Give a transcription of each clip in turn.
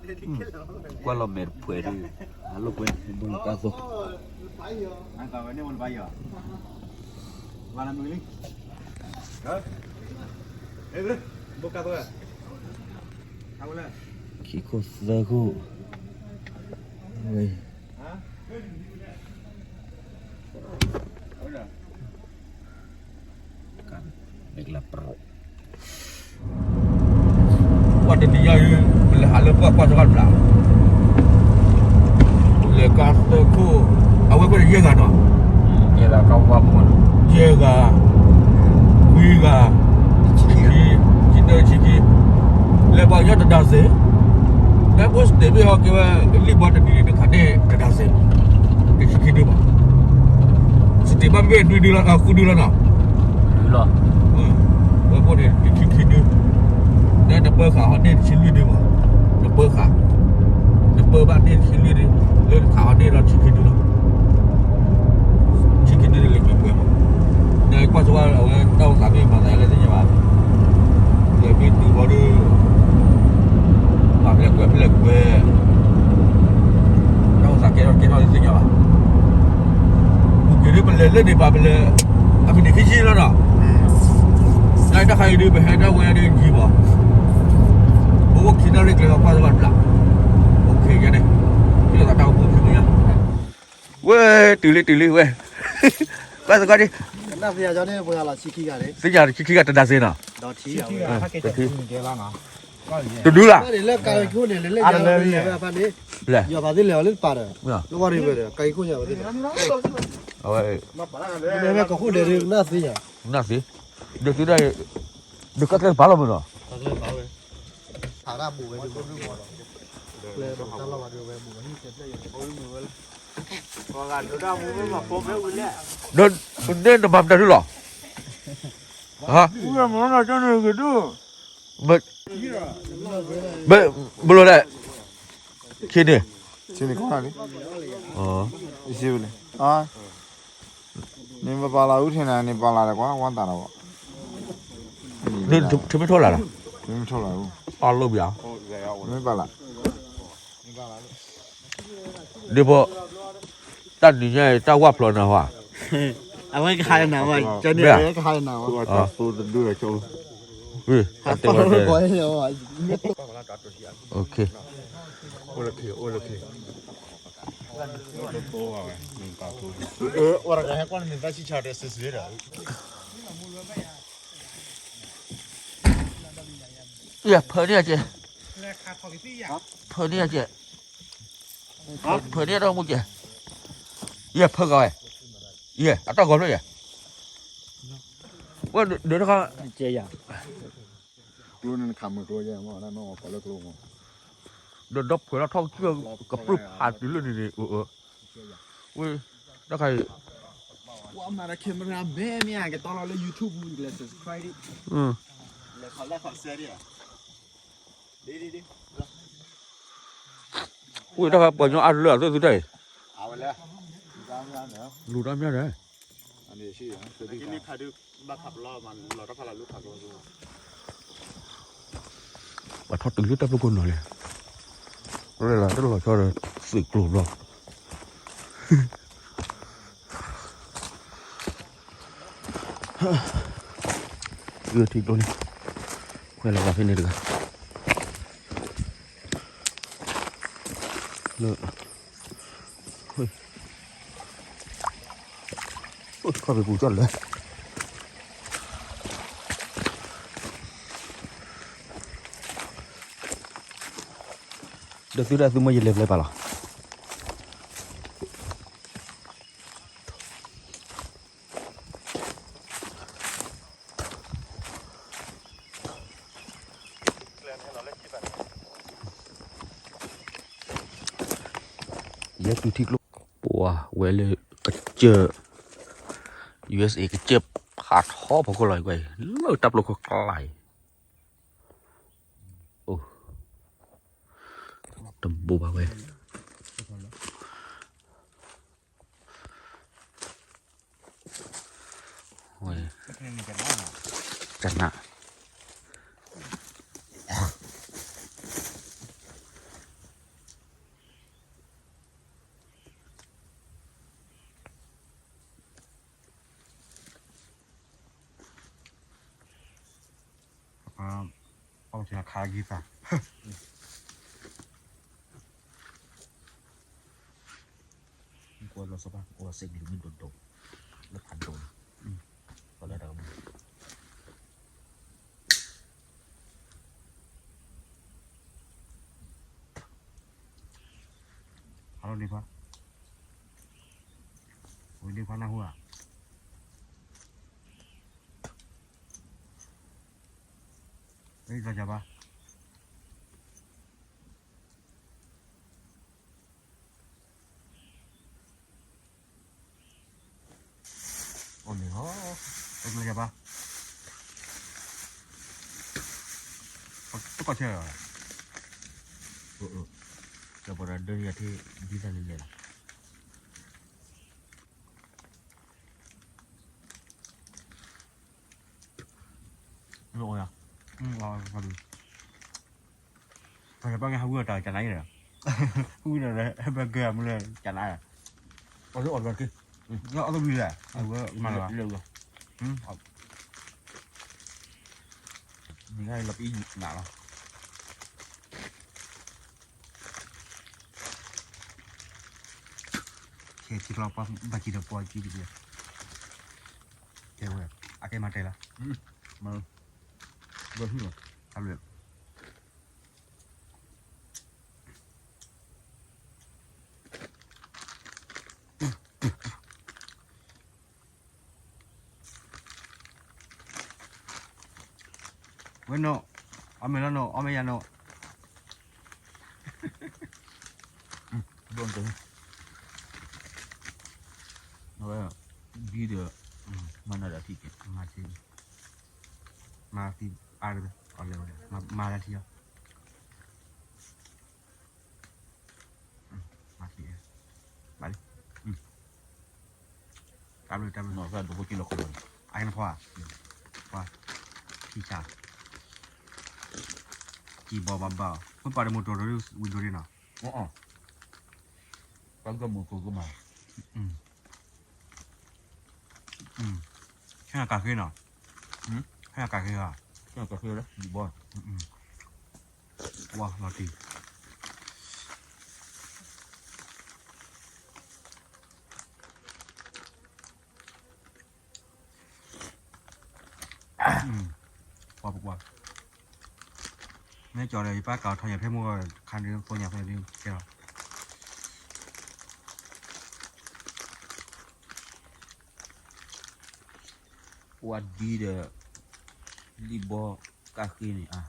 ကွၢ်လီၤမဲာ်တဖှဲးဒုး, အလိာ်ကွဲန့ၣ် ဘိလီၤကါသိး, ခံခိၣ်သၢခိၣ်, ဝဲ မ့ၢ်ကလၢပရၢ, ပှၤတနံၤညါအံၤ ပလဲၤဟးလၢပှၢ်ကွၢ်စၢၤဘၣ်တဘျီ, လဲၤကါသၢခိၣ်, အဝဲကွၢ်န့ၣ်ယဲၢ်ဂၤနီၤ, ယဲၢ်ဂၤ, ခွံဂၤ, ဆံခံ, ဆံတၢ ဆံခံ, လဲၤပှၤကညီတဒါစ့ၢ်, လၢပှၤစတ့းဘ့ၣ်ဟီကဲဝဲ လံၣ်ဘီတနံၤန့ၣ် တခါန့ၣ်တဒါစ့ၢ်, တဆံခံဒုမး, စတ့းဘၣ်မ့ၢ်ဒုဒုလီၤ ဃုဒုလီၤနီၤ, ဝဲဖိန့ၣ်တဆံခံဒု, လၢတပၢဃာ်ဟီန့ၣ်တဆံလွံၢ်ဒုမး, တပၢဃာ်, တပၢဘၣ်န့ၣ်တဆံလွံၢ်ဒု, လၢတခးဟီန့ၣ်လီၤတဆံခံဒုလီၤ ဆံခံဒုန့ၣ်လၢမ့ၢ်ပှဲၤမး, ဒီးကွၢ်ဆိဝဲ အဝဲတၢ်အိၣ်သးမ့ၢ်မၤသးလၢသ့ၣ်ညါဘၣ်, လဲၤမ့ၢ်တုၤဘီဒီး ပှၤဖျဲၣ်ကွဲးဖျဲၣ်ကွဲး, တၢ်အိၣ်သးကဲထီၣ်ကဲထီၣ်လၢသ့ၣ်ညါဘၣ်, ပူၤကွံာ်ဒ်ပလဲၤလၢန့ၣ်ဘၣ်ပလဲၤ, အမံးနံးခံဆံလီၤနီၤ, တၢ်တခါအံၤဒ်ပဟဲဒၣ်ဝဲဒ်ယံၤဘၣ်, ပအိၣ်ခံနၣ်ရံၣ်ကျဲလီၤကွၢ်သဘၣ်တဘျီ, အိၣ်ခ့ယါန့ၣ်, ကလီၤသးတၢ်အိၣ်ဖှိၣ်ခံမံၤညါ ဝဲ တုၤလံတုၤလံဝဲ, ကွၢ်သကိးဒံး, သ့ၣ်ညါတခံခံဂၤတဒါစ့ၢ်နီၤ, တဒုလၢ်, အဝဲ, နသ့, ဒုးသုဒၣ်, ဒုးကၢ်ကျဲပာ်လီၤမုၢ်နီၤ, ဒီး, န့ၣ်နမၤမတၤဒုလီၤ, ဘၣ်, ဘၣ်လိာ်ဒၣ်, ဆ့န့ၣ်, ဆ့န့ၣ်ကီးလံ, န့ၣ်ပပာ်လၢအူထံနၤန့ၣ် ပာ်လၢဒီးကွၢ်ဝါသးဒီးဘၣ်, ထမ့ၢ်ထိၣ်လၢ်လီၤ, ထမ့ၢ်ထိၣ်လၢ်, အလိၣ်ဘၣ်, မ့ၢ်ပာ်လၢ် ဒ်ဖိ, တၢ်နံၤညါအံၤ တၢ်ဝၢ်ဖျိးနၤဟါ, အဝဲကဟးနၤဝဲ, ကန့ၣ်အဝဲကဟးနၤဝဲ, ဝ့ၢ်, တၢ်တဲဝဲ, အိၣ်လၢခ့, အိၣ်လၢခ့, ယဖၢန့ၢ်အကဲ, ဖၢန့ၢ်အကဲ, ဖၢန့ၢ်အတၢ်မူကဲ, ယဖၢကီးဝဲ, ယဲ အတၢ်ဂီၤဖျၢၣ်ယဲ, ဝဲဒၢးတခါ, ကျိန့ၣ်ခးမုၢ်ကျိယဲ, ဒီးဒီဖှဲးလီၤထီၣ်ကစၢၢ်ကပြုၢ်ဖးတုၤလၢန့ၣ်န့ၣ်, ဝဲ, တၢ်ခါအံၤ, ကွၢ်မၤဒီး camera မဲမ့ၢ်အကတီၢ်လီၤလၢ YouTube ပူၤ လဲၤ subscribe ဒ်, လဲၤ ခီလဲၣ်ခီစဲဒ်, ဝဲတၢ်ခါပှၤကညီအါတလၢအသၢသုတၢ်အံၤ, လူၤတၢ်မ့ၢ်န့ၣ်, ပှၤထီၣ်တုၤလၢတၢ်ပျိခိၣ်နီၤလဲၣ်, ရဲၣ်လီၤတၢ်လီၤဆီဒီး သုးကျိၤဘျီ, ဂ့ၢ်ထံကျိန့ၣ်, ခွဲးလီၤဝဲဖဲန့ၣ်တဂၤ, လၢ ခီၣ်ဖံးပူၤကၠီၣ်လၢာ်, ဒီးသုဒၣ်သုမ့ၢ်ယလဲၤပျဲပာ်လီၤ. ယဲၢ်တုၤထံကျိ, ပှၤဝဲလၢကစၢၢ်, USA ကစၢၢ်ဖးထီဖီခိၣ်လီၤအံၤ, လၢတၢ်ပျိခိၣ်ကျါအံၤ, အိၣ်, တဘိဘၣ်ဝဲ ဝဲ, ကနၣ်, ကနၣ်, ကနၣ်, ခါဂံၢ်သး ကွၢ်လီၤစီၤပၤ အိၣ်စဲးကလုာ်မ့ၢ်ဒိၣ်ဒိၣ် လၢဖးဒိၣ်န့ၣ် ပှၤလၢတၢ်ကမူ ဟးလီၤဒ့ခွါ ဝံၤဒ့ခွါနၢ်ဟူဧါ ဝံၤလီၤကဘါ အိၣ်န့ၣ်ဟီ တမ့ၢ်ယဘၣ် တကီၢ်ဆဲးလီၤ ဒီးပှၤဒီးဒၢယၤထံၣ်ဒ်သးလဲၤလဲၤလီၤ အိၣ်ယၤ ပှၤဘၣ်ကဟးဝံၤအီၣ်တၢ်ကနါအံၤဒီး ဝံၤဒီး ဟဲဘၣ်ကဲမူလၢကနါဒီး အီၣ်တဘျီက့ၤ အီၣ်တဘျီလဲၣ် အဝဲမၤလီၤ နံၤဂၤလီၤပအံၤနးလီၤ ကဲထံကျီပှၤဘၣ်ကံဒီးပှၤကံတက့ၢ် ကဲဝဲ အကဲမၤတဲလီၤ မၤ ဘၣ်ဟံၣ်လီၤ တၢ်ဘျုး ဝဲနိၣ် အီၣ်မ့ၤလီၤနိၣ် အီၣ်မ့ၤယၤနိၣ် ဒိၣ်တၢ် အဝဲ ဒ်ဒီး မၤနၢၤဒီးထံၣ်က့ၤ မၤသံ မၤသံအါတက့ၢ် အီၤလဲၤဝဲ မၤလၢထံအီၤ မၤသံ ဘၣ်လံ တၢ်ဘျုးတၢ်ဘျုး အဟဲနဖီဧါ ပှၤ ထံဆး ကံဘီဘၣ်ဘၣ် ဖိပာ်တမိၢ်တိၢ်ဝံၤဒိၣ်ဒ်နီၤ ပှၤကမိၢ်ကိၢ်ကမၤ ဟဲကးဃ့နီၤ ဟဲကးဃ့ဧါ ကးဃ့လၢ ဒံးဘီ ဝါလီၤတံၢ် ကွၢ်ပကွၢ် မ့ၢ်ကၠီၤဒီး ယပၢ်ကးထီၣ်ညါဖဲမုၢ်ဂီၤ ခါဒုးဖိညါဖဲဒုးကဲလီၤ ဝါဒံဒီး လံၣ်ဘီကးဃ့န့ၣ်အါ ဒ်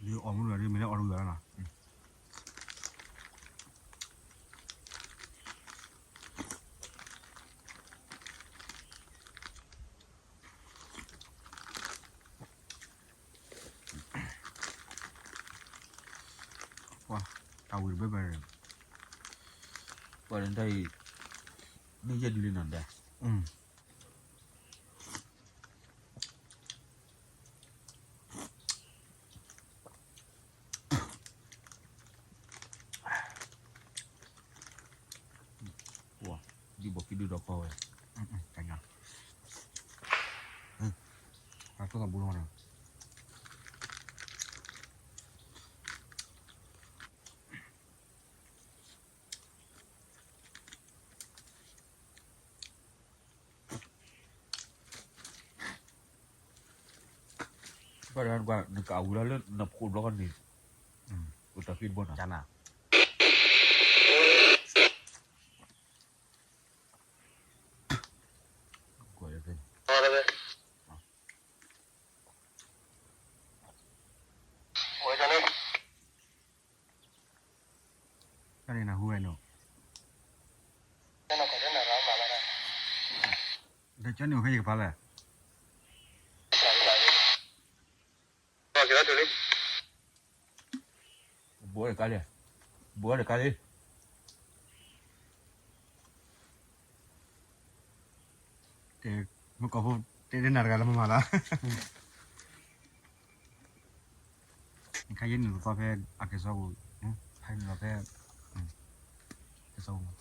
အီၣ်မူဒီး ဒ်မ့ၢ်လၢအီၣ်တဂုၤလီၤနီၤ ပှၤ တၢ်ဝံၤတဘျီဘျီန့ၣ် ပှၤတၢ်အံၤ မ့ၢ်ယဲၢ်ဒုလံနီၤဒဲး ဒ်ဘီခံဒုဒီးကီဝဲ တၢ်ညါ အသိးကဘူးလီၤနီၤ ဘၣ်ဒီးနကးဝံၤလီၤလၢနဖိတဘျီဃီန့ၣ် အိၣ်တၢ်ဃ့တဘီနီၤ ကနၤ ကွၢ် တၢ်န့ၣ်နဟူဝဲနီၤ ဒီးကၠီန့ၣ်အိၣ်ဖဲယကဖးလဲၣ် ဘိးတကါလံ ဘိးတကါလံ တဲ မ့ၢ်ကိးဖိ တဲတဲနၤတဂၤလၢမၤမၤလီၤ နခါယဲၢ်နုာ်လီၤသီဖဲအကဲစီပူၤ ခါယဲၢ်နုာ်လီၤဖဲ ကဲစီပူၤမး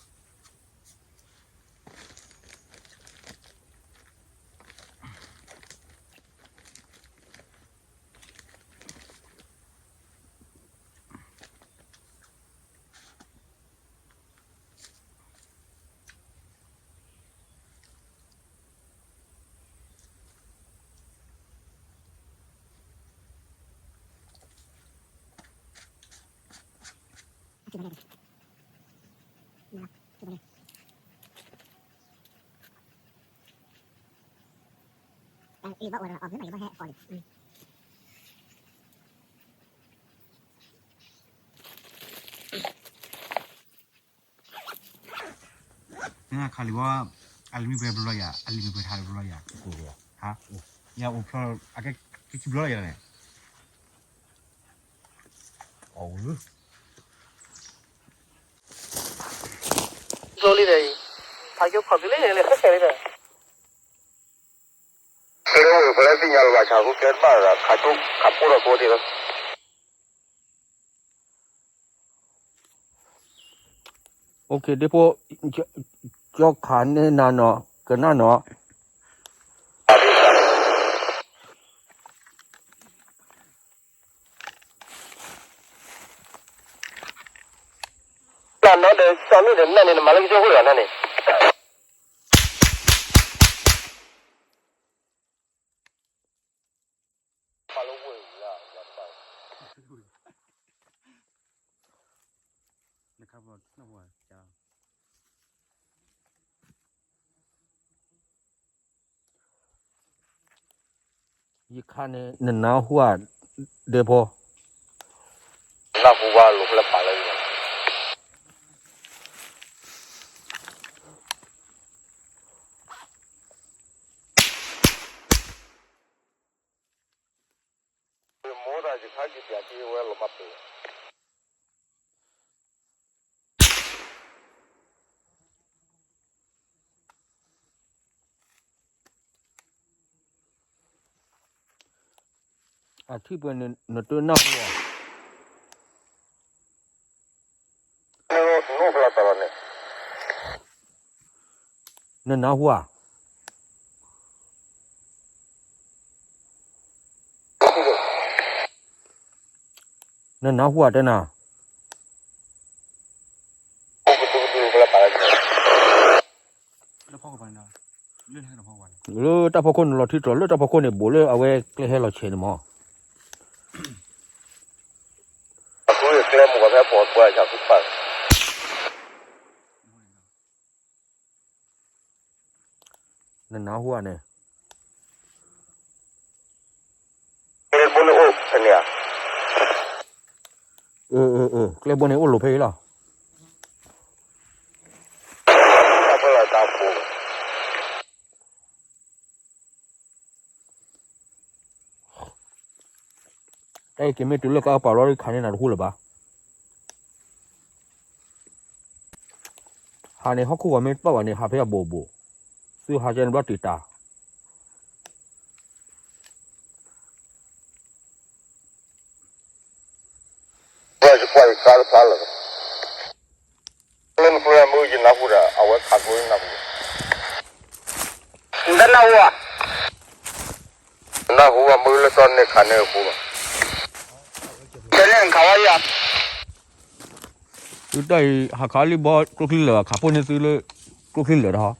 နခးလံၤဝဲ, အလံၤမ့ၢ်ပှဲၤဘျီယၤ, အလံၤမ့ၢ်ပှဲၤထါဘျီယၤ, ယအိၣ်ဖျီ, အကဲခံဘျီယၤန့ၣ်, အဝဲ လီၤလံဒီးအံၤ, ဖးကၠိခီၣ်သုလၢန့ၣ် လဲၤဆဲးဆဲးလံဒီး, ဖဲလၢဝဲဖဲလၢသ့ၣ်ညါလၢၤဘၣ်ဆၣ်ဃိကဲတဘၣ်ဒီး ခးကၠိခးဖိဒီးကိးဒံးလီၤ. အိၣ်ခ့ ဒ့ဖိ, ကၠီခးန့ၢ်နၤနီၤ, ကနၣ်နီၤ. တၢ်နီၣ်ဒီး ကၠီမ့ၢ်ဒီးနၢ်န့ၣ် နမၤလၢကစၢၢ်ခိၣ်လီၤနၢ်န့ၣ်. ယခါန့ၣ် နနၢ်ဟူဧါ, ဒဲဖိ, နၢ်ဟူဘၣ်လိာ်ဖျဲၣ်ပာ်လၢ, မိၢ်တၢ်ယခါက့ၤပျးက့ၤဝဲလီၤမၢ်ပ့ၤ အထံၣ်ပှဲၤန့ၣ် နတနၢ်ဟူဧါ, နနၢ်ဟူဧါ, နနၢ်ဟူဧါတဲနၤ လၢတၢ်ဖီခိၣ်န့ၣ် လီၤထံတြီၤလၢတၢ်ဖီခိၣ်န့ၣ် ဘူးလၢအဝဲကျဲဟဲလီၤဆဲးန့ၣ်မး. နနၢ်ဟူဧါန့ၣ်, ကျဲဘိန့ၣ်အိၣ်ဖဲန့ၣ်ဧါ, ကျဲဘိန့ၣ်အိၣ်လိာ်ဖဲအံၤလီၤ. တၢ်အံၤက့ၤမ့ၢ်တုၤလၢကါပာ်လီၤခးန့ၢ်နၤတဟူလၢၤဘၣ်. ဟးန့ၣ်ဟီၣ်ခိၣ်ဂီၤမ့ၢ်တပာ်ဘၣ်န့ၣ် ဟးဖဲအဘိးဘိး, သုဟးကဲန့ၣ်ဘျီတံာ်တာ် ယကွၢ်ယကါတဖျါလၢာ်, လၢနကျိမုၢ်ယနၢ်ဟူဒီး အဝဲခးကျိယနၢ်ဟူ, နတနၢ်ဟူဧါ, နၢ်ဟူအမုၢ်လၢတီန့ၣ်ခးန့ၢ်အဃိဘၣ်, တဲန့ၣ်ခးဝဲယၤ, သုတၢ်အံၤ ဟးခးလံဘီကျိချံလၢာ် ခးဖိန့ၢ်သုလၢ ကျိချံလၢာ်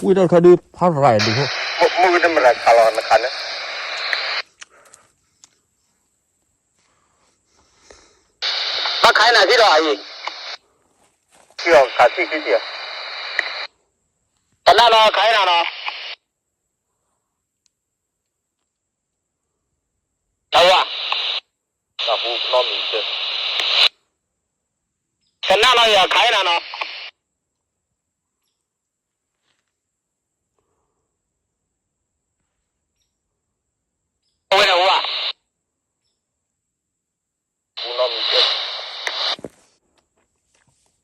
ဒီး ဝ့ၢ်တၢ်တခါဒုး ဖးရၤဒုးဖိ, မုၢ်ကတမရၤခးလီၤနခးန့ၣ် ဘၣ်ခးနၤသံလီၤအံၤ, ထံၣ်အီၤခးထံၣ်ခံထံၣ်, တနၢ်လီၤခးနၤနီၤ, တဝါ, တၢ်ဟူနီတမံၤ, တနၢ်လီၤယၤခးနၤနီၤ. ဝဲဒၣ်ဝါ,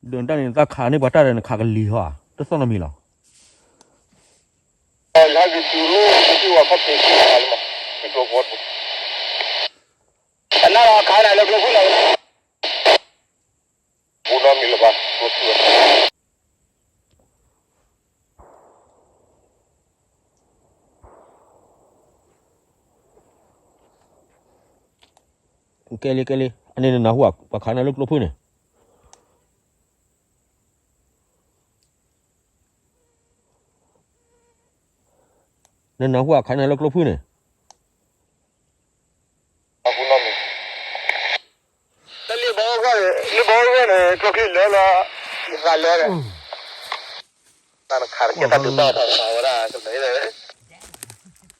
ဒုးတၢ်န့ၣ် သးခးန့ၢ်ပှၤတၢ်ဒီး နခးကလံၤဟီဧါ, တသီၣ်နီတမံၤလီၤ. လၢကတုၤလၢကတုၤဝဲခီၣ်ဖံးကံၢ်လီၤ, ကတိၤဖိ, တနၢ်လီၤခးနၤလၢကျိဖုလီၤ, ဟူနီတမံၤလၢၤဘၣ်, ကျိဖုလီၤ. ကဲလံ ကဲလံ အန့ၣ်နနၢ်ဟူဧါ ပှၤခးနၤလၢကျိဖိန့ၣ် နနၢ်ဟူဧါ ခးနၤလၢကျိဖိန့ၣ် တၢ်လ့ဘီအိၣ်န့ၣ် ကျိချံလၢလီၤ ယသးလၢ တၢ်နခးတကဲတၢ်ဒုးဘၣ်တၢ်ဝဲဒၣ် ကလဲၤ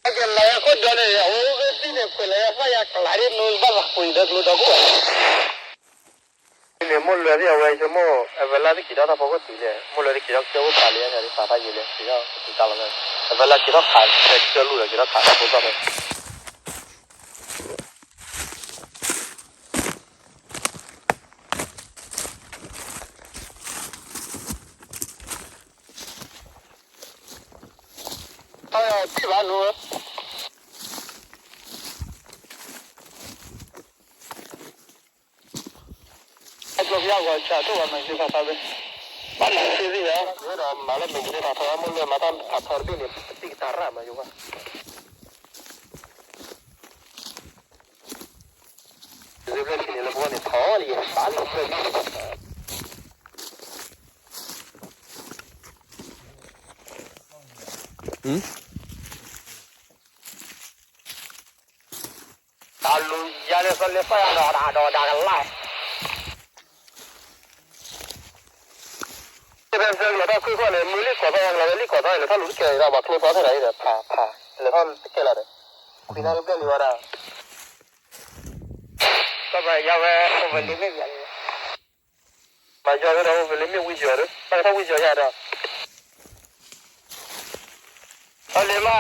အကလဲၤအခိၣ်ဒီန့ၣ် အဝဲသ့ၣ်န့ၣ် ခွဲးလၢယသးယၤကျးဒ် နဘၣ်သးကွံာ်ဒီးကျိဒီခိၣ် န့ၣ်မိၢ်လွဲသ့ၣ်အဝဲဆိကမိၣ် အဝဲလၢသ့ၣ်က့ၤထီၣ်တၢ်ဖီခိၣ်တုၤလဲၣ် မိၢ်လွဲသ့ၣ်က့ၤထီၣ်ကစၢၢ်အိၣ်သးလံ အညါဒ်သးဖးယံာ်လဲၣ် က့ၤထီၣ်က့ၤတၢ်လီၤ အဝဲလၢက့ၤထီၣ်ခး ကစၢၢ်လူၢ်ဒီးက့ၤထီၣ်ခးတၢ်ဖိသၣ်ဖဲ တဘၣ်နူ အကျိဖျါဂီၤဆၣ်တိၢ်ဝဲမၤသ့ဖးဖးဝဲ ဘၣ်နူသ့သ့ၣ်ယၤ ဒီးမၤလၢမ့ၢ်ကသ့ဖးဖးဝဲ မိၢ်လၢမၤတၢ်ဖးဖးတဘ့ၣ်န့ၣ် ပတံၢ်ကတၢ်ရၣ်မၤယိၤဘၣ် လၢဖျၢၣ်ထံန့ၣ်လၢပဂီၢ်န့ၣ် ထီလံ ဘၣ်လံဖျၢၣ်ထံန့ၣ် တၢ်လူၤယၤန့ၣ် သလဲၤသၣ်ယၤဒီးဒၣ်ဒီးဒၣ်ကလၢ် ဖဲဖဲလီၤတၢ်ခွံဃီန့ၣ် မုၢ်လံၣ်ကီၢ်သီ လီၤတၢ်လူၤတကဲၤဒီး ဘၣ်ကျိသီထဲဒၣ်အံၤဒီး ဖးဖး လဲၤထီၣ်တကဲၤလီၤဒီး ခွံနၣ်ရံၣ်ဘျဲၣ်လံဝဲဒၣ် ကဘၣ်ယၤဝဲ အိၣ်ဝဲလံမ့ၢ်ယၤလံ မၤယီၤဝဲဒီး အိၣ်ဝဲလံမ့ၢ် ဝံယီၤဒီး ဘၣ်ကထီၣ်ဝံယီၤယၤဒီး အလံၤမး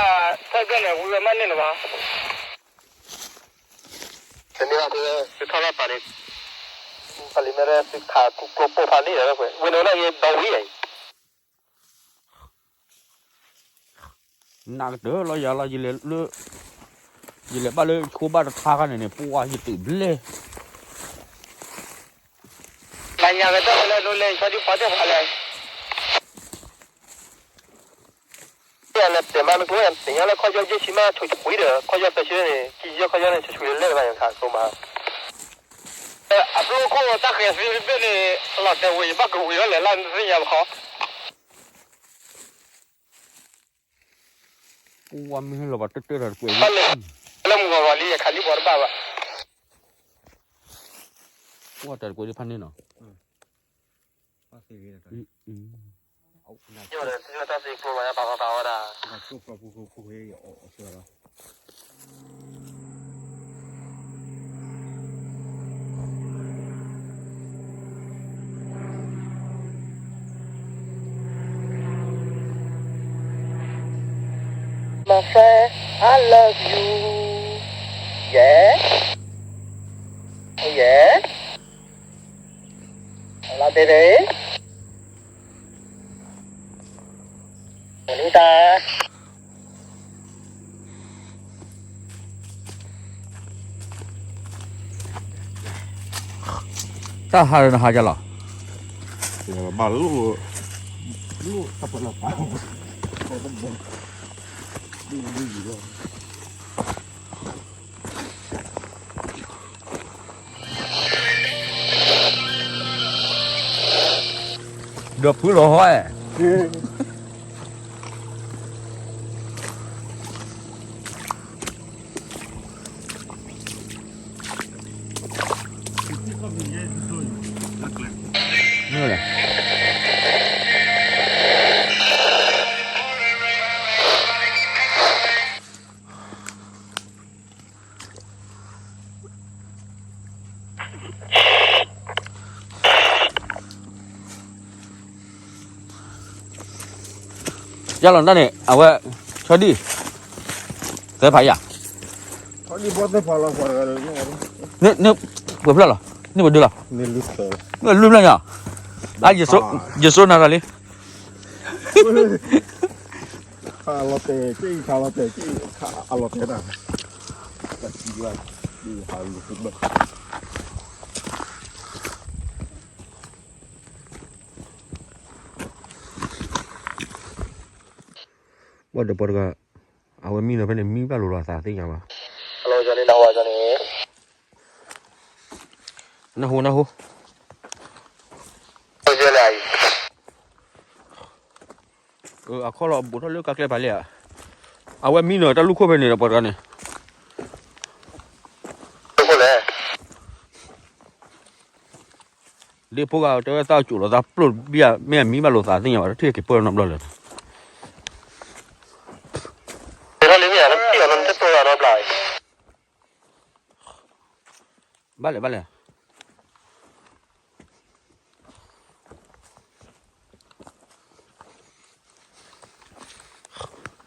ထၢၣ်ကၢၢ်န့ၣ် ဝံဝဲမးန့ၢ်နဘၣ် တန့ၢ်ဘၣ်တဲ သုထီၣ်ဘၣ်ပာ်န့ၣ် ပာ်လံမဲရၢ သုခးကျိပိၢ်ဖးန့ၣ်ဒီး ဝဲန့ၣ်ဝဲဒၣ်ယဒီဝံအံၤ နကတၢၢ်လီၤယၤလီၤ ယလဲၤလၢ ယလဲၤဘၣ်လၢဆိဘၣ်တထါခါန့ၣ်န့ၣ် ပှၤယတုၤဘျဲၣ် မၤညါကတၢၢ်လၢဒိလဲၤဆီဒံဖီသ့ၣ်ဖးလဲၣ် တဲမးနကျိ သ့ၣ်ညါလၢခီၣ်ယီၢ်ယဲၢ်ဆံမး ဆိဆွံဒီး ခီၣ်ယီၢ်သၢဆံန့ၣ် ကံယဲၢ်ခီၣ်ယီၢ်န့ၣ် ဆိဆွံလၢလဲၣ်တဘၣ်ယခးဆိမး အပျိခိၣ်တၢ်ဃဲၤသ့တဘ့ၣ်န့ၣ် လီၤတဲာ်ဝဲယဘၣ်ကဝံၤလီၤလဲၣ်လၢနသ့ၣ်ညါဘၣ်ခီ ပှၤမ့ၢ်ဟဲလီၤဘၣ်တၢၢ်တၢၢ်တၢ်တကွဲးလံ လၢမုၢ်ဂီၤဂီၤလံ ယခးလံဘီတဘၣ်ဘၣ် ပှၤတၢ်တကွဲးလံဖးန့ၣ်နီၤ ယိၣ်ဒီးတၢ်သ့ကျိဘၣ်ယပာ်ပာ်ပာ်ဝဲဒၣ် My friend, I love you. Yeah. Yeah. လါတဲတဲ တၢ် တၢ်ဟးဒီးနဟးကလီၤ ဘၣ်လိၣ် လိၣ်တၢ်ပလီၢ်ပာ် ဒီးဖုလီၤဟီအဲ မ့ၢ်လဲၣ် ယလီၤနၢ်န့ၣ် အဝဲ ဆီဒံၣ် သဲဖးယၤ န့ၣ် ပှဲၤဖျၢၣ်လီၤ န့ၣ်ပဒုလီၤ လွံၢ်ဖျၢၣ်ညါ အ ယစိနၤတၢ်လံ ခးလီၤတဲာ် က့ၣ် ခးလီၤတဲာ် က့ၣ် ခးအလီၤတဲာ်တၢ် တၢ်စံးဝဲ ဟးလူၤဘၣ် ဘၣ်ဒီးပှၤတဂၤ အဝဲမံနီၤဖဲန့ၣ် မံဘၣ်လိာ်လီၤသးသ့ၣ်ညါဘၣ် Hello Johnny နဟူဧါ Johnny နၢ်ဟူ နၢ်ဟူ, အခီၣ်လီၤဘူးထီၣ်လၢကါကျဲပၤလံဧါ, အဝဲမံနီၤတၢ်လူၢ်ခိၣ်ဖဲန့ၣ်ဒီးပှၤတဂၤန့ၣ် ဒ်ဖိဂၤတဲဝဲသးကၠိးလီၤသးပျိၢ်တဘံၣ်ဧါ မ့ၢ်အမံဘၣ်လိာ်သးသ့ၣ်ညါဘၣ် တထံၣ်က့ၤပၢၢ်နီတဘျီလၢၤ, ဘၣ်လဲၣ် ဘၣ်လဲၣ်,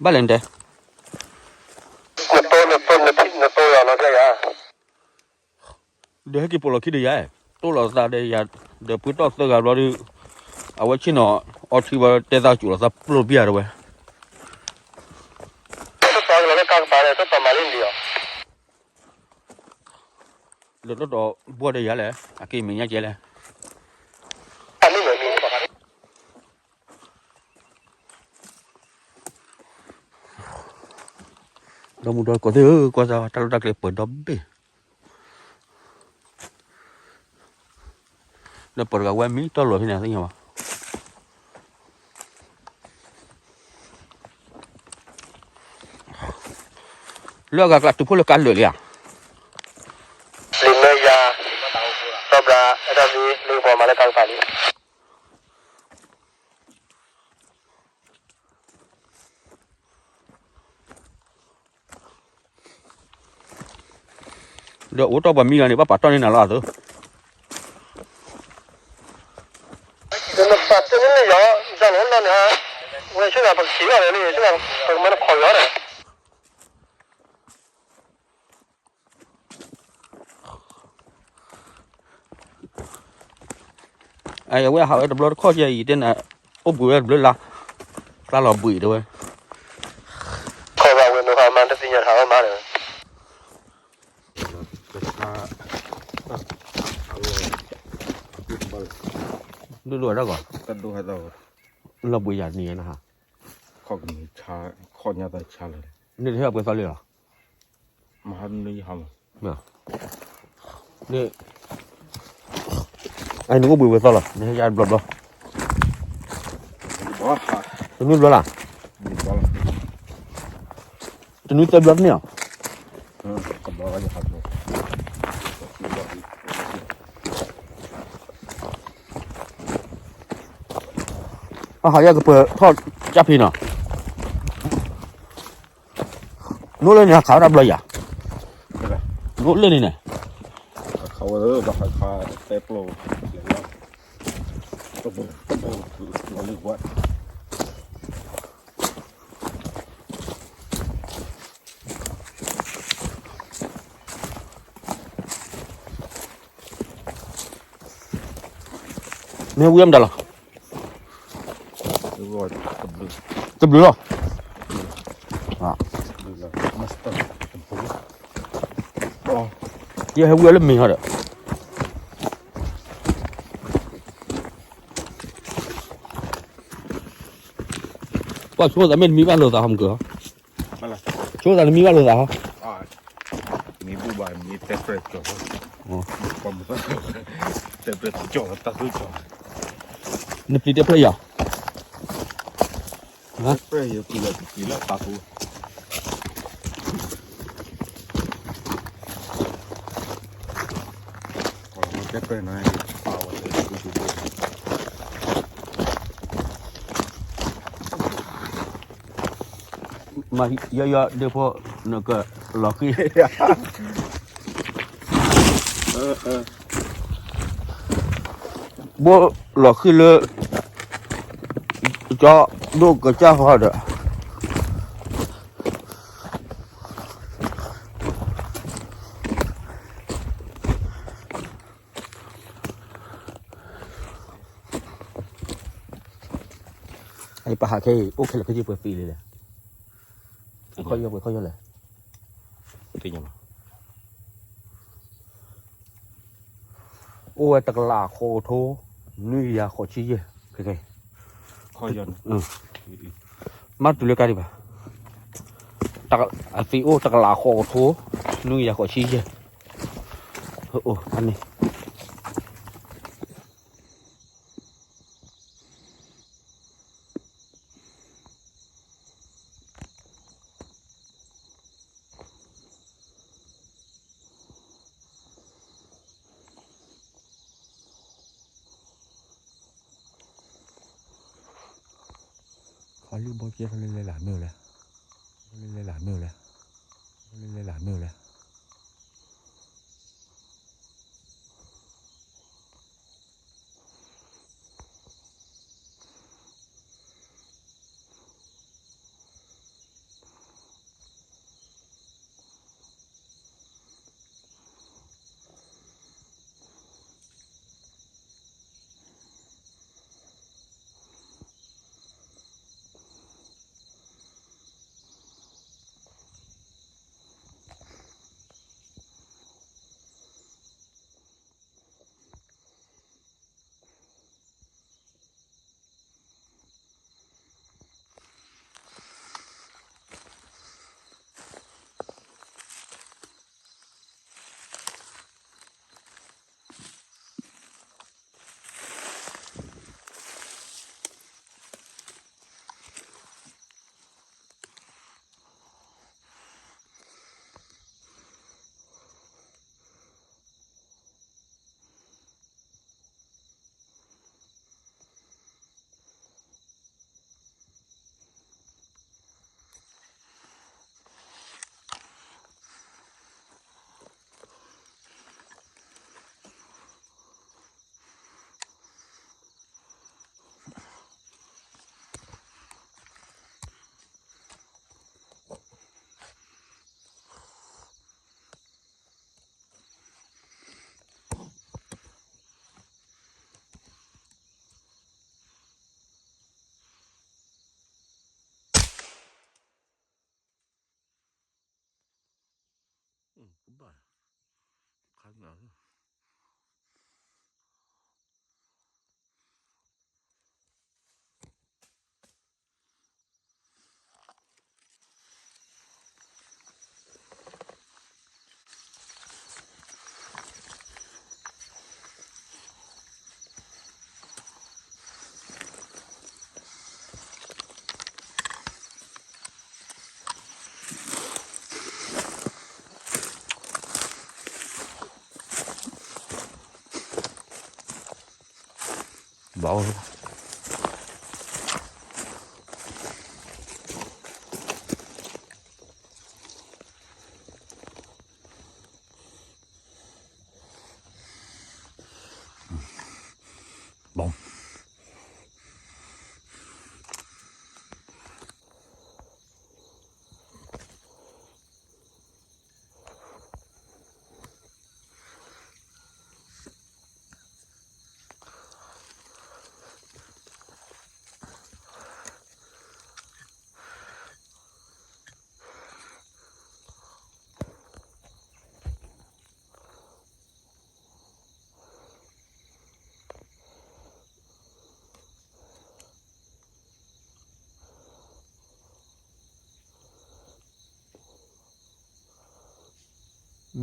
ဘၣ်လဲၣ်နတဲ, နတိၢ်လီၤနတဲယၤ ဒီးဟဲက့ၤပိာ်လီၤခံဒီးယၤ, တိၢ်လီၤသးဒီးယၤ, ဒီးပှ့ၤတီၢ်သၢဂၤဘျီဒီး, အဝဲဆ့ၣ်နီၤ အီထံဝဲတဲသးကၠိးလီၤသးပျိၢ်ဘံၣ်ဧါတဝဲ, တတီၤလီၤလၢကါကပၤဒီး တတီၤမၤလံဒံးအီၤ, ဒီးတတီၤဘှီဒီးယၤလဲၣ်, အက့ၤမဲာ်ညါကဲလဲၣ် ဒီမုၢ်ဒီကိးသ့ၣ်ဧၢ, ကွၢ်စၢ်တၢ်လီၢ်တၢ်ကျဲပှဲၤဒီဘ့ၣ်, ဒီးပှၤတဂၤဝဲမံတီၢ်လီၤဖဲန့ၣ်သ့ၣ်ညါဘၣ်, လၢအဂၤကျးတုၤဖှိၣ်လၢကါလၢာ်လံဧါ, လံာ်မဲယၤ, စီၤဘျး အဲၣ်ဒိးသံ လၢကပီၤမၤလၢကါကပၤလံ ဒီးအိၣ်တီၢ်ပှၤမံဂၤန့ၣ် ဘၣ်ပာ်တီၢ်န့ၢ်နၤလီၤအသိး, နပာ်တန့ၢ်ယၤ, ယၤလီၤလီၤန့ၣ်, ဝဲဆ့ၣ်နၤပကထံၣ်ဘၣ်န့ၣ် ဆ့ၣ်နၤပကမၤနခီၣ်ယၤဒီး အဝဲဟးဝဲတဘျီတခီၣ်ကဲအံၤတဲနၤ, အိၣ်ဘှံးဝဲတဘျုးလါ, ကျါလီၤဘှံးတဲဝဲ, ခီၣ်ဘၣ်ဝဲမ့ၢ်ဟးမၤတသ့ၣ်ညါထးဝဲမၤဒီး, ဒုးလိာ်ဝဲဒၣ်ဂီၤ, လီၤဘှံးယၤန့ၣ်နဟး, န့ၣ်တဟဲအပှဲၤသီလံလီၤ မဟါနဟါမး, အနအိၣ်ဘှံးဝဲသီလီၤ နဟဲယါတဘျီဘျီ, တနွံဘျီလၢ်, တနွံသၢဘျီတန့ၢ်လီၤ, အဟးယါကပၢၤထီၣ်ကၢ်ဖံးနီၤ နအိၣ်လၢန့ၣ် ခးဝဲဒၣ်ဘျီယၤ, နအိၣ်လၢန့ၣ်န့ၣ်, ခးဝဲဘၣ်ခးခးတဲပျိ, မ့ၢ်ဝံၤမတၤလီၤ, တဘျုးလီၤ, ယဟဲဝံၤအီၤလၢမ့ၢ်ဟီဒီး, ပှၤဆိသးမ့ၢ်တမံဘၣ်လိာ်သးဟီမုၢ်ကၢၤ, ဆိသးတမံဘၣ်လိာ်သးဟီ, မ့ၢ်ဘူၣ်ဘၣ်မ့ၢ်တဲပြဲၢ်ကၠီၤ, တဲပြဲၢ်ကၠီၤတၢ်သူကၠီၤ, နပျံၤတဲပြဲၢ်ယၤ, တဲပြဲၢ်ယပျံၤလီၤတပျံၤလၢတၢ်သူ မ့ၢ်ယီယီဒ့ဖိ နကလီၤဃံၤ ဘိလီၤဃံၤလၢ ကၠီဒိၣ်ကစၢ်ဃီဒီး အပဟးခဲအံၤ အိၣ်ခဲလၢာ်ခဲဆ့ပှဲၤပံာ်လံလဲၣ်, ခီၣ်ယီၢ်ပှဲၤခီၣ်ယီၢ်လဲၣ်, အိၣ်ဝဲတကလးဃိးကထိ နွံကယၤဃိးဆံယဲၢ်, ခဲခဲ, မ့ၢ်တုၤလၢကါဒံးဘၣ်, အသံးအိၣ်တကလးဃိးကထိ နွံကယၤဃိးဆံယဲၢ်, အိၣ်အန့ၣ် ခီလံဘီကဲ ခီလံလဲၤလၢမ့ၢ်လဲၣ်, ခီလံလဲၤလၢမ့ၢ်လဲၣ်, ခီလံလဲၤလၢမ့ၢ်လဲၣ်. ဘၣ်အိၣ်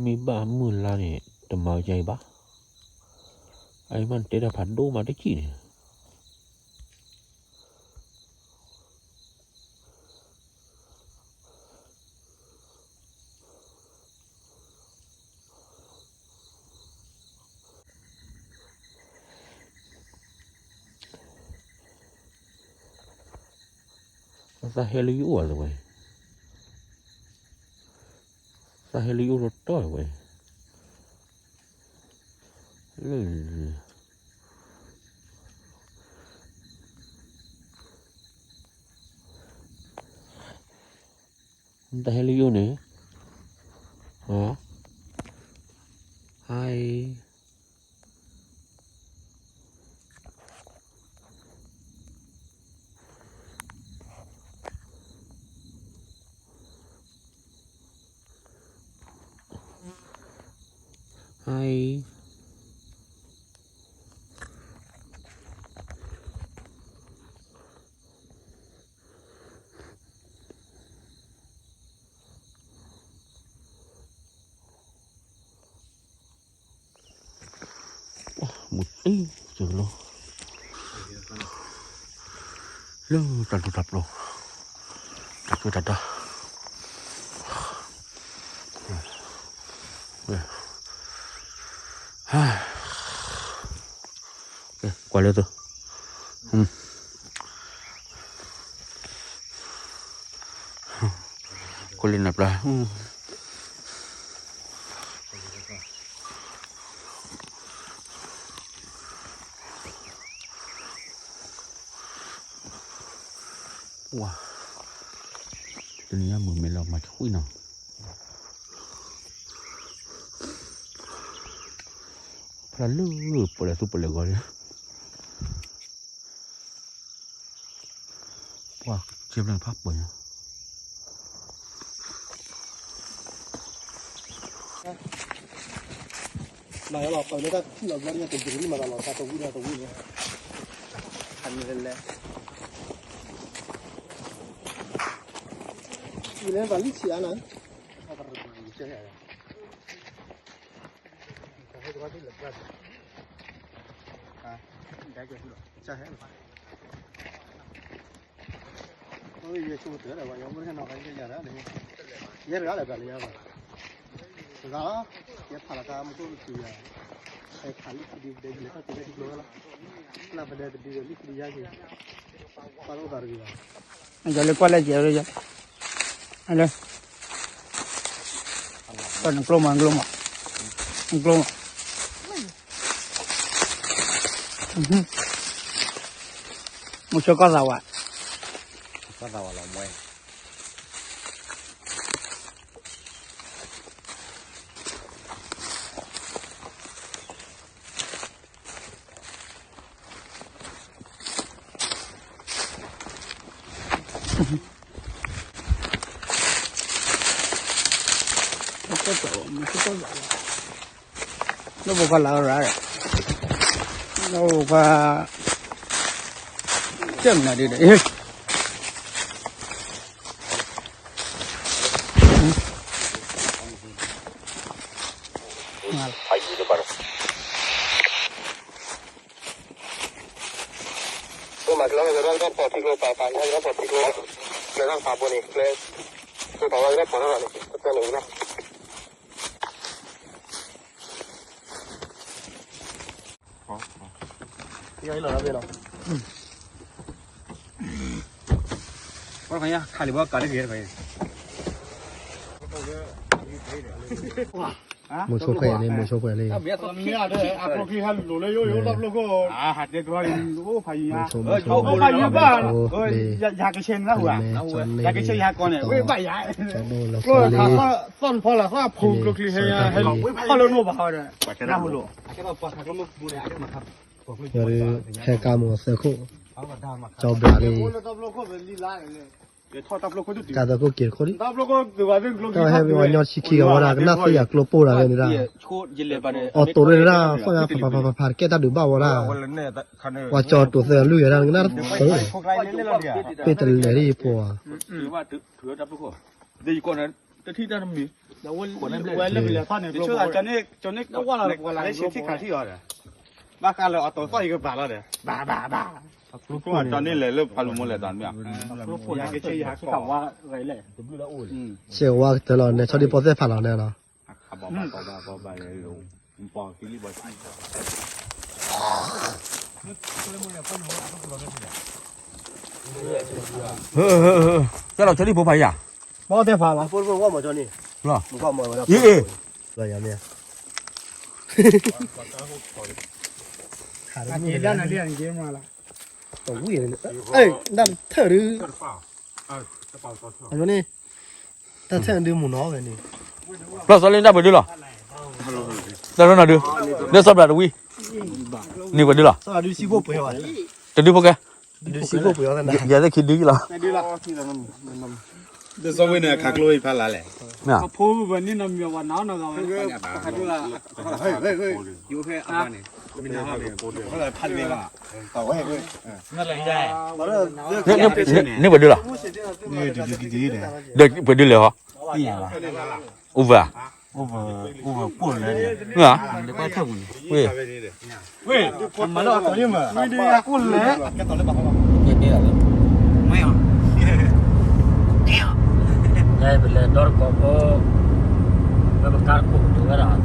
မ့ၢ်ဘၣ်မုၢ်လါန့ၣ် တမၤဝဲဒ်အံၤဘၣ်. အအံၤမ့ၢ်တဲတၢ်ဖးဒိၣ်မးတကံၢ်န့ၣ် သးဟဲလၢယအိၣ်အသးဝဲ, သးဟဲလၢယအိၣ်တတီၢ်ဝဲ, လၢ တၢ်ဟဲလၢယအိၣ်န့ၣ်, ဟါ, ဟါအံၤ မူတ့ၢ်လီၤ လၢတၢ်လူၢ်တၢ်ပျီ, တၢ်ကၢတၢ်ဒါ, ကွၢ်လၢသိး, ပလ့နပျၢ် ဝါ တနံၤညါမုာ်မဲာ်လီၤမၤဆှံနီၤ ဖျါလၢပလဲၤသူပလဲၤဂီၤလံ ပှၤကဲဘျီဖးပၢၤညါ မၤလီၤပၢၤလၢတၢ်ထံၣ်လီၤဘျီန့ၣ် တဒုးလံမၤလီၤလီၤတၢ်တဝံၣ်တၢ်တဝံၣ်န့ၣ် လဲၤလဲၤ လဲၤဘၣ်လံဆံးအါနီၤ ယဲတဂၤလၢၤဘၣ်လၢညါဘၣ် တဂၤလီၤ ယဲဖးလီၤကါမူခိၣ်တတုၤယၤ ဖးလံၣ်ခံဒုပဒဲကလဲၤထီၣ်က့ၤလၢထံကျိဝဲလီၤ နပဒဲတဒုလံၣ်ခံဒုယါက့ၤ ပာ်လီၤသးတဂ့ၤဘၣ် ယလၢကွၢ်လဲၣ်ကဲလၢယ လၢ နကျိမး နကျိမး နကျိမး မူဆိကီၢ်သးဝး ကီၢ်သးဝးလီၤမွဲ လၢပခွါလၢရၣ် လၢပခွါ ကဲမနုၤဒ်ဒီး မၤကျဲလီၤကဒီးပီၢ်ထံကျိ ပာ်ပာ်လီၤကဒီးပီၢ်ထံကျိ ကျဲထီၣ်ဖးဘိန့ၣ် ကျဲ ကျဲပာ်ဝဲကဒီးပီၢ်ထီၣ်လီၤန့ၣ် ပတဲန့ၣ်ဝံၤလီၤ ယလီၤလီၤဘ့ၣ်လီၤ ပှၤခါညါ ခးလံာ်ဘီကးလၢဂ့ၤတခါအံၤ မိၤဆိခွဲးန့ၣ် မိၤဆိခွဲးလံ မ့ၢ်အကျိချံဟဲလိာ်လၢယိယိတၢ်ပျိခိၣ် ဟးတဲကျီလံ အိၣ်ဖးယံၤညါ မိၤဆိ မိၤဆိ ဖးယံၤဘၣ် ယကဆဲးနၢ်ဟူဧါ ယကဆဲးယဟးကီန့ၣ် ဝဲဘၣ်ယၤ ကျိခးသီၣ်နဖီလာ်သီၣ်ဖူကျိချံဟဲ ဟဲလီၤ ဖီၣ်လၢနိၣ်ဘၣ်ဟီဒီး နၢ်ဟူလိာ် ဟဲကါမီၤသၢခိၣ် ကၠီဘျးလံ ကါသၢခိၣ်က့ၤတခိၣ်လံ တၢ်ဟဲမ့ၢ်ဝဲညီဆံခံဂၤဝဲဒၣ် ကနၣ်သ့ယၤကျိပိၢ်ဒၣ်ဝဲန့ၣ်ဒၣ် အီၣ်တိၢ်န့ၣ်ဒၣ် သီၣ်ညါဖးဖးဖးဖး တကဲတၢ်ဒုးဘၣ်ဝဲဒၣ် ပှၤကၠီၤတိၤသၢလွံၢ်ဂၤဒၣ်ကနၣ်တသ့ ပ့ၢ်တလဲၤဒ်ယဖိဧါ တထံၣ်တၢ်တမံၤ ဘၣ်ဃးလၢအတီၤသီၣ်ယကပၤလီၤဒီး ဘၣ်ဘၣ်ဘၣ် ကၠီၤန့ၣ်လဲၤလၢဖးလူၤမိၢ်လဲၤတၢ်မ့ၢ် ဆဲးဝါကတၢၢ်လီၤ နဲဆီဒံၣ်ပီၣ်သဲၣ်ဖးလီၤန့ၣ်လီၤ ကဲလီၤဆီဒံၣ်ဖိဖးယၤ ပီၣ်သဲၣ်ဖးလီၤ လီၤ ယအ့ၣ် တဝံၣ် တၢ်ထၢၣ်ဒု အန့ၣ် တၢ်ထၢၣ်ဒုမုၢ်နီၤဝဲန့ၣ် ဘျီစီလ့တၢ်ပှဲၤဒုလီၤ တၢ်ထၢၣ်နၤဒု လၢစီဘျးတဝံၣ် န့ၢ်ပှဲၤဒုလီၤ တဒုဖိကဲ ယဲသ့ၣ်ခံဒုလီၤ ဒ်စီဝ့ၢ်န့ၣ် ခးကျိအံၤဖးလၢ်လဲၣ် မ့ၢ် န့ၢ်ပှဲၤဒုလီၤ ဒ်ပှဲၤဒုလဲၣ်ဟီ over မ့ၢ် ပလဲၤဒီတကိးဖိ လၢပကါတခိၣ်ကတိၤဝဲဒၣ်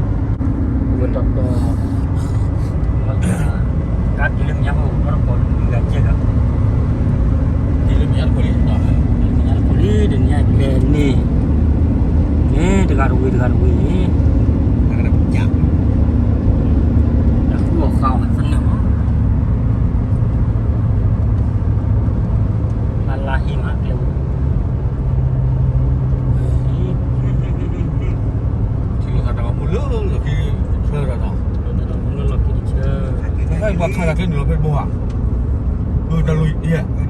ဝဲတတီၤ ကါတုၤလၢမဲာ်ညါဖိ ဒီတကိးလၢမုၢ်ဂၤကဲဂၤ တုၤလၢမဲာ်ညါတကိးလံ ခါဂၤကျဲနုာ်လီၤဖဲဘိဧါ, တၢ်လိၣ်ယဲၢ်